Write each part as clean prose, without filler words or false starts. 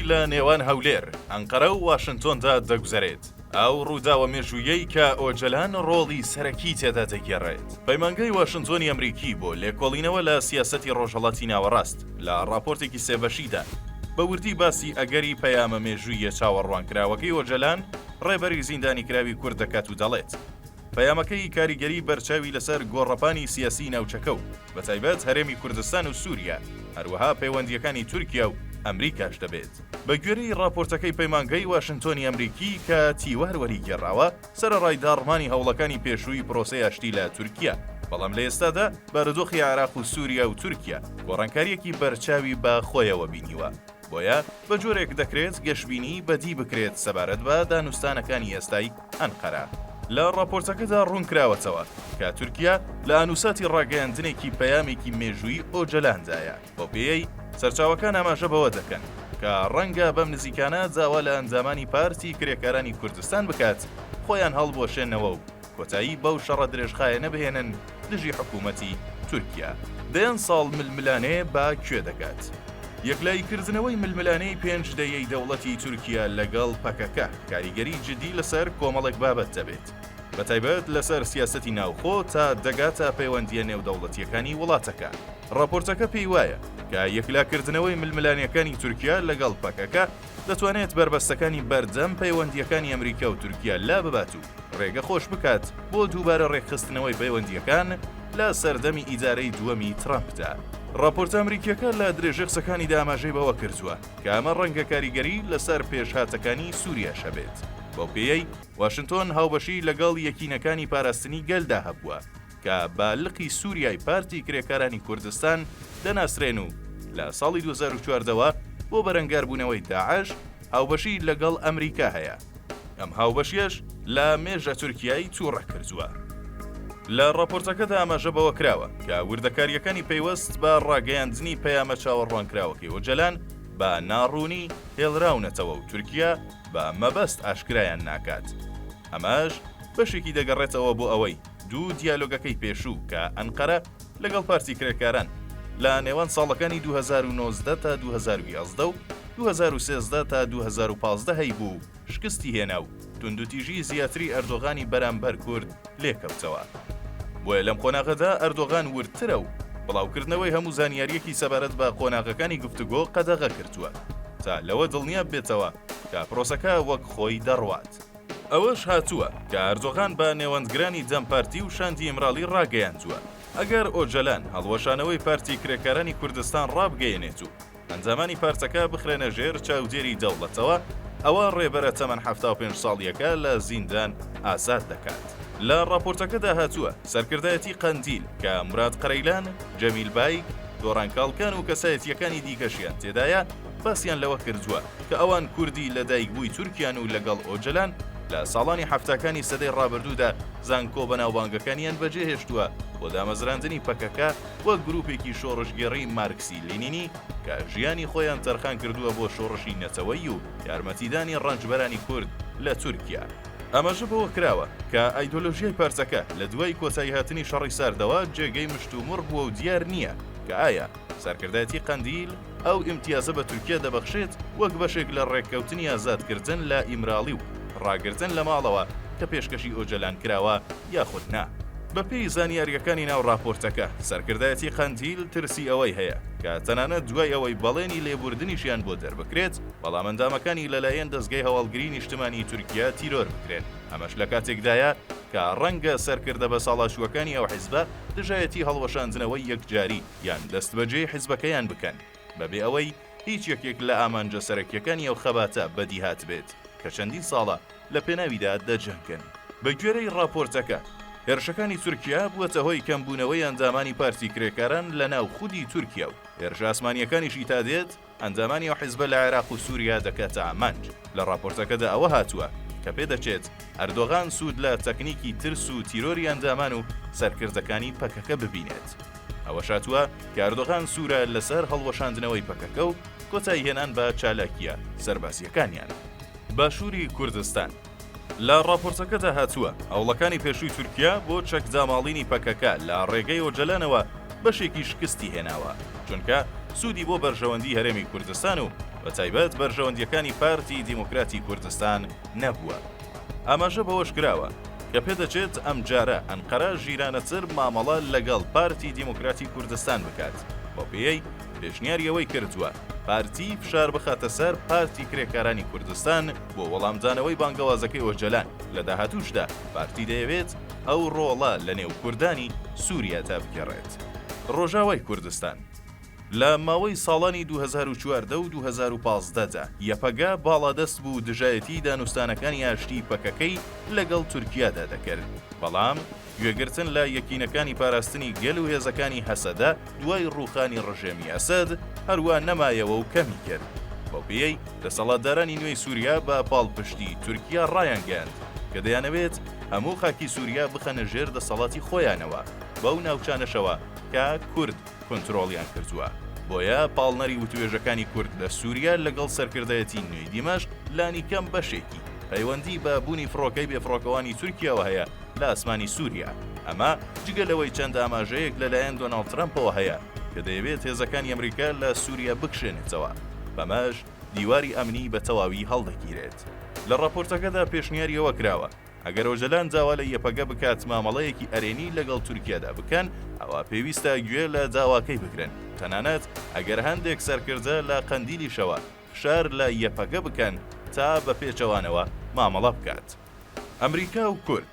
لە نێوان هەولێر، ئەنقەرە و واشنتۆندا دەگوزەرێت، ئەو ڕووداوە مێژوویەی کە ئۆجەلان ڕۆڵی سەرەکی تێدا دەگێڕێت. پەیمانگای واشنتۆنی ئەمریکی بۆ لێکۆڵینەوە لە سیاسەتی ڕۆژهەڵاتی ناوەڕاست لە ڕاپۆرتێکی سێ بەشیدا بە وردی باسی ئەگەری پەیامە مێژووییە چاوەڕوانکراوەکەی ئۆجەلان ڕێبەری زیندانیکراوی کورد دەکات و دەڵێت، پەیامەکەی کاریگەری بەرچاوی لەسەر گۆڕەپانی سیاسیی ناوچەکە و بەتایبەت هەرێمی کوردستان و سووریا، هەروەها پەیوەندییەکانی تورکیا و ئەمریکاش دەبێت. بەگوێرەی ڕاپۆرتەکەی پەیمانگای واشنتۆنی ئەمریکی کە تیوار وەریگێڕاوە، سەرەڕای داڕمانی هەوڵەکانی پێشووی پرۆسەی ئاشتی لە تورکیا، بەڵام لە ئێستادا بارودۆخی عێراق و سووریا و تورکیا گۆڕانکارییەکی بەرچاوی بە خۆیەوە بینیوە. بۆیە بە جۆرێک دەکرێت گەشبینی بەدی بکرێت سەبارەت بە دانوستانەکانی ئێستای ئەنقەرە. لە ڕاپۆرتەکەدا ڕوونکراوەتەوە کە تورکیا لە ئانوساتی ڕاگەیاندنێکی پەیامێکی مێژوویی ئۆجەلاندایە، بەو پێیەی سەرچاوەکان ئاماژە بەوە دەکەن کە ڕەنگە بەم نزیکانە داوا لە ئەندامانی پارتی کرێکارانی کوردستان بکات خۆیان هەڵبوەشێنەوە و کۆتایی بەو شەڕە درێژخایەنە بهێنن دژی حکوومەتی تورکیا. دەیان ساڵ ململانێ بە کوێ دەگات؟ یەکلاییکردنەوەی ململانێی پێنج دەیەی دەوڵەتی تورکیا لەگەڵ پەکەکە کاریگەری جدی لەسەر کۆمەڵێک بابەت دەبێت، بەتایبەت لەسەر سیاسەتی ناوخۆ تا دەگاتە پەیوەندییە نێودەوڵەتییەکانی وڵاتەکە. ڕاپۆرتەکە پێی وایە کە یەکلاکردنەوەی ململانێکانی تورکیا لەگەڵ پەکەکە دەتوانێت بەربەستەکانی بەردەم پەیوەندییەکانی ئەمریکا و تورکیا لاببات و ڕێگە خۆش بکات بۆ دووبارە ڕێکخستنەوەی پەیوەندییەکان لە سەردەمی ئیدارەی دووەمی ترەمپدا. ڕاپۆرتە ئەمریکییەکە لە درێژەی قسەکانیدا ئاماژەی بەوە کردووە کە ئەمە ڕەنگە کاریگەری لەسەر پێشهاتەکانی سووریاش هەبێت، بەو پێیەی واشنتۆن هاوبەشی لەگەڵ یەکینەکانی پاراستنی گەلدا هەبووە کە بە لقی سووریای پارتی کرێکارانی کوردستان دەناسرێن و لە ساڵی 2014 وە بۆ بەرەنگاربوونەوەی داعش هاوبەشی لەگەڵ ئەمریکا هەیە. ئەم هاوبەشیەش لە مێژە تورکیای تووڕە کردووە. لە ڕاپۆرتەکەدا ئاماژە بەوە کراوە کە وردەکارییەکانی پەیوەست بە ڕاگەیاندنی پەیامە چاوەڕوانکراوەکەی ئۆجەلان بە ناڕوونی هێڵراونەتەوە و تورکیا بە مەبەست ئاشکرایان ناکات. ئەمەش بەشێکی دەگەڕێتەوە بۆ ئەوەی دوو دیالۆگەکەی پێشوو کە ئەنقەرە لەگەڵ پارتی کرێکاران لە نێوان ساڵەکانی 2019 تا 2011 و 2013 تا 2015 هەیبوو شکستی هێنا و توندوتیژی زیاتری ئەردۆغانی بەرامبەر کورد لێکەوتەوە. بۆیە لەم قۆناغەدا ئەردۆغان وردترە و بڵاوکردنەوەی هەموو زانیارییەکی سەبارەت بە قۆناغەکانی گفتوگۆ قەدەغە کردووە تا لەوە دڵنیا ببێتەوە کە پرۆسەکە وەک خۆی دەڕوات. ئەوەش هاتووە کە ئەردۆغان بە نێوەندگرانی دەم پارتی و شاندی ئیمراڵی ڕاگەیاندووە، ئەگەر ئۆجەلان هەڵوەشانەوەی پارتی کرێکارانی کوردستان ڕابگەیەنێت و ئەندامانی پارتەکە بخرێنە ژێر چاودێری دەوڵەتەوە، ئەوا ڕێبەرە تەمەن 75 ساڵییەکە لە زیندان ئازاد دەکات. لە ڕاپۆرتەکەدا هاتووە، سەرکردایەتی قەندیل کە موراد قەرەیلان، جەمیل بایک، دۆران کاڵکان و کەسایەتییەکانی دیکەشیان تێدایە، باسیان لەوە کردووە کە ئەوان کوردی لەدایکبووی تورکیان و لەگەڵ ئۆجەلان لە ساڵانی حەفتاکانی سەدەی ڕابردوودا زانکۆ بەناوبانگەکانیان بەجێهێشتووە بۆ دامەزراندنی پەکەکە وەک گروپێکی شۆڕشگێڕی مارکسی لینینی کە ژیانی خۆیان تەرخان کردووە بۆ شۆڕشی نەتەوەیی و یارمەتیدانی ڕەنجبەرانی کورد لە تورکیا. ئاماژە بەوە کراوە کە ئایدۆلۆژیای پارتەکە لە دوای کۆتاییهاتنی شەڕی ساردەوە جێگەی مشتومڕ بووە و دیار نییە کە ئایا سەرکردایەتی قەندیل ئەو ئیمتیازە بە تورکیا دەبەخشێت وەک بەشێک لە ڕێککەوتنی ئازادکردن لە ئیمراڵی و ڕاگرتن لە ماڵەوە کە پێشکەشی ئۆجەلان کراوە یاخود نا. بەپێی زانیارییەکانی ناو ڕاپۆرتەکە، سەرکردایەتی قەندیل ترسی ئەوەی هەیە کە تەنانەت دوای ئەوەی بەڵێنی لێبوردنیشیان بۆ دەربکرێت، بەڵام ئەندامەکانی لەلایەن دەزگای هەواڵگری نیشتمانیی تورکیا تیرۆر بکرێن، ئەمەش لەکاتێکدایە کە ڕەنگە سەرکردە بەساڵاچووەکانی ئەو حیزبە دژایەتی هەڵوەشاندنەوەی یەکجاری یان دەستبەجێی حیزبەکەیان بکەن بەبێ ئەوەی هیچ یەکێک لە ئامانجە سەرەکییەکانی ئەو خەباتە بەدیهاتبێت کە چەندین ساڵە لە پێناویدا دەجەنگن. بەگوێرەی ڕاپۆرتەکە، هێرشەکانی تورکیا بووەتە هۆی کەمبوونەوەی ئەندامانی پارتی کرێکاران لە ناو خودی تورکیا و هێرشە ئاسمانییەکانیشی تا دێت ئەندامانی ئەو حیزبە لە عێراق و سووریا دەکاتە ئامانج. لە ڕاپۆرتەکەدا ئەوە هاتووە کە پێدەچێت ئەردۆغان سوود لە تەکنیکی ترس و تیرۆری ئەندامان و سەرکردەکانی پەکەکە ببینێت. ئەوەش هاتووە کە ئەردۆغان سوورە لەسەر هەڵوەشاندنەوەی پەکەکە و کۆتاییهێنان بە چالاکییە سەربازییەکانیان. باشووری کوردستان. لە ڕاپۆرتەکەدا هاتووە، هەوڵەکانی پێشووی تورکیا بۆ چەکداماڵینی پەکەکە لە ڕێگەی ئۆجەلانەوە بەشێکی شکستی هێناوە، چونکە سوودی بۆ بەرژەوەندی هەرێمی کوردستان و. بەتایبەت بەرژەوەندییەکانی پارتی دیموکراتی کوردستان نەبووە. ئاماژە بەوەشکراوە، کە پێدەچێت ئەمجارە ئەنقەرە ژیرانەتر مامەڵە لەگەڵ پارتی دیموکراتی کوردستان بکات، بەوپێیەی پێشنیاری ئەوەی کردووە پارتی فشار بخاتە سەر پارتی کرێکارانی کوردستان بۆ وەڵامدانەوەی بانگەوازەکەی ئۆجەلان، لە داهاتووشدا پارتی دەیەوێت ئەو ڕۆڵە لەنێو کوردانی سووریادا بگێڕێت. ڕۆژاوای کوردستان. لە ماوەی ساڵانی 2014 و 2015 دا یەپەگە باڵادەست بوو و دژایەتیی دانوستانەکانی ئاشتیی پەکەکەی لەگەڵ تورکیادا دەکرد، بەڵام گوێگرتن لە یەکینەکانی پاراستنی گەل و هێزەکانی هەسەدە دوای ڕووخانی ڕژێمی ئەسەد هەروا نەمایەوە و کەمی کرد. بەوپێیەی دەسەڵاتدارانی نوێی سووریا بە پاڵپشتی تورکیا ڕایانگەیاند کە دەیانەوێت هەموو خاکی سووریا بخەنە ژێر دەسەڵاتی خۆیانەوە بەو ناوچانەشەوە کە کورد کۆنترۆڵیان کردووە، بۆیە پاڵنەری وتوێژەکانی کورد لە سووریا لەگەڵ سەرکردایەتی نوێی دیمەشق لانیکەم بەشێکی، پەیوەندی بە بوونی فڕۆکەی بێفڕۆکەوانی تورکیاوە هەیە لە ئاسمانی سووریا، ئەمە جگە لەوەی چەند ئاماژەیەک لەلایەن دۆناڵد ترەمپەوە هەیە کە دەیەوێت هێزەکانی ئەمریکا لە سووریا بکشێنێتەوە، بەمەش دیواری ئەمنی بە تەواوی هەڵدەگیرێت. لە ڕاپۆرتەکەدا پێشنیاری ئەوە کراوە، ئەگەر ئۆجەلان داوا لە یەپەگە بکات مامەڵەیەکی ئەرێنی لەگەڵ تورکیادا بکەن، ئەوا پێویستە گوێ لە داواکەی بگرن، تەنانەت ئەگەر هەندێک سەرکردە لە قەندیلیشەوە فشار لە یەپەگە بکەن تا بە پێچەوانەوە مامەڵە بکات. ئەمریکا و کورد.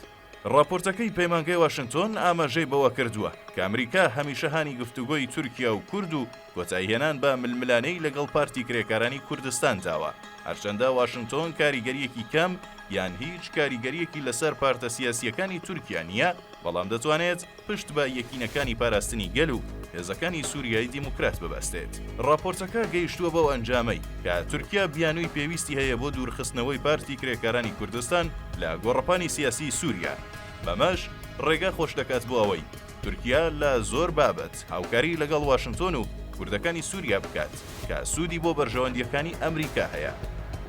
ڕاپۆرتەکەی پەیمانگای واشنتۆن ئاماژەی بەوە کردووە کە ئەمریکا هەمیشە هانی گفتوگۆی تورکیا و کورد و کۆتاییهێنان بە ململانێی لەگەڵ پارتی کرێکارانی کوردستان داوە، هەرچەندە واشنتۆن کاریگەرییەکی کەم یان هیچ کاریگەرییەکی لەسەر پارتە سیاسییەکانی تورکیا نییە، بەڵام دەتوانێت پشت بە یەکینەکانی پاراستنی گەل و هێزەکانی سوریای دیموکرات ببەستێت. ڕاپۆرتەکە گەیشتووە بەو ئەنجامەی کە تورکیا بیانووی پێویستی هەیە بۆ دوورخستنەوەی پارتی کرێکارانی کوردستان لە گۆڕەپانی سیاسیی سوریا، بەمەش ڕێگا خۆش دەکات بۆ ئەوەی تورکیا لە زۆر بابەت هاوکاری لەگەڵ واشنتۆن و کوردەکانی سوریا بکات کە سوودی بۆ بەرژەوەندییەکانی ئەمریکا هەیە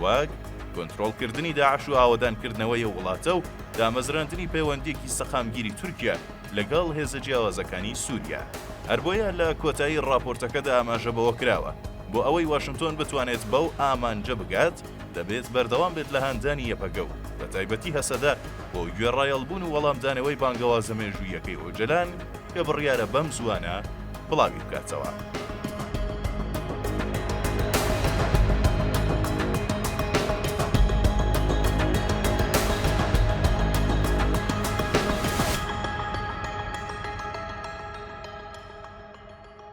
وەک کۆنترۆڵکردنی داعش و ئاوەدانکردنەوەی ئەو وڵاتە و دامەزراندنی پەیوەندییەکی سەقامگیری تورکیا لەگەڵ هێزە جیاوازەکانی سوریا. هەربۆیە لە کۆتایی ڕاپۆرتەکەدا ئاماژە بەوە کراوە، بۆ ئەوەی واشنتۆن بتوانێت بەو ئامانجە بگات، دەبێت بەردەوام بێت لە هاندانی یەپەگە و بەتایبەتی هەسەدە بۆ گوێڕایەڵبوون و وەڵامدانەوەی بانگەوازە مێژووییەکەی ئۆجەلان کە بڕیارە بەم زووانە بڵاوی بکاتەوە.